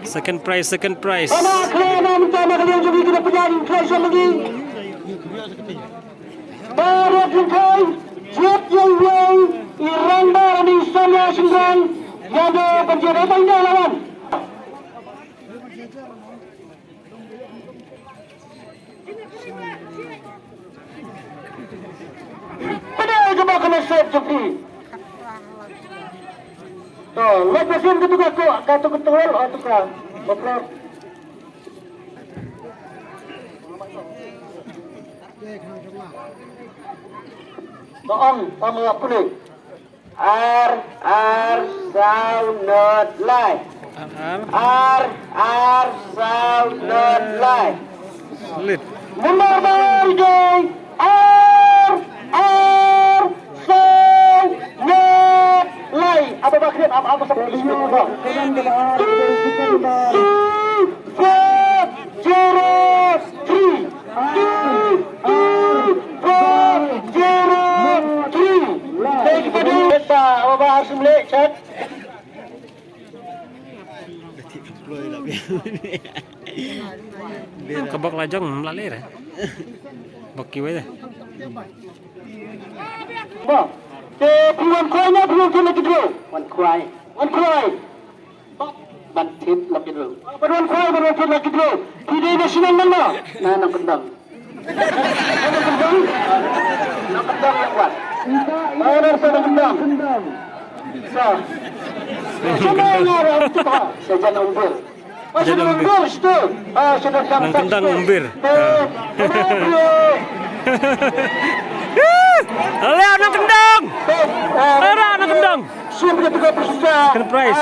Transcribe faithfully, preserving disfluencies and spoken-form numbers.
Second prize, second prize. Ba na khleh na mynta na ka liang jong ngi ki da pynïaid khleh sha ma ngi. Baroh lyngkhoi, jied ïa iwei i rangbah lane i samla shynrang ïa da ban jied, ïa da ban jied lawan. Pynïaid kaba ka message jong phi. To, leit na sien katu ka ko, katu ka tol, oh, tu ka. Baklor. To ong, ong ïa pule. Ar, ar, saw, not, lai. Ar, ar. Ar, ar, saw, not, lai. Lit. Number ba dei ar, ar, saw, not, lai. Apa ba khrip, apa, apa sa phi sbit ba. Two, two, four, zero, three. Two, two, four, zero, three. Thank you, buddy. Ba, ba, ba, ar sum leh, check. Ka bok la jong, ym la leh re. Bok kiwei de. Ba. Te phi wan khwai ne phi wan thied lucky draw? Wan khwai. Wan khwai. Ban thied lucky draw. Ban wan khwai, ban wan thied lucky draw. Phi dei na shnong man ma? Na Nongkyndong. Na Nongkyndong? Na Nongkyndong ïa wan. Oh, na Nongkyndong. Sa. Sa Nongkyndong. Sa Jan Umbir. Jan Umbir. Nongkyndong Umbir. Alah, Nongkyndong. Alah, Nongkyndong. Second prize.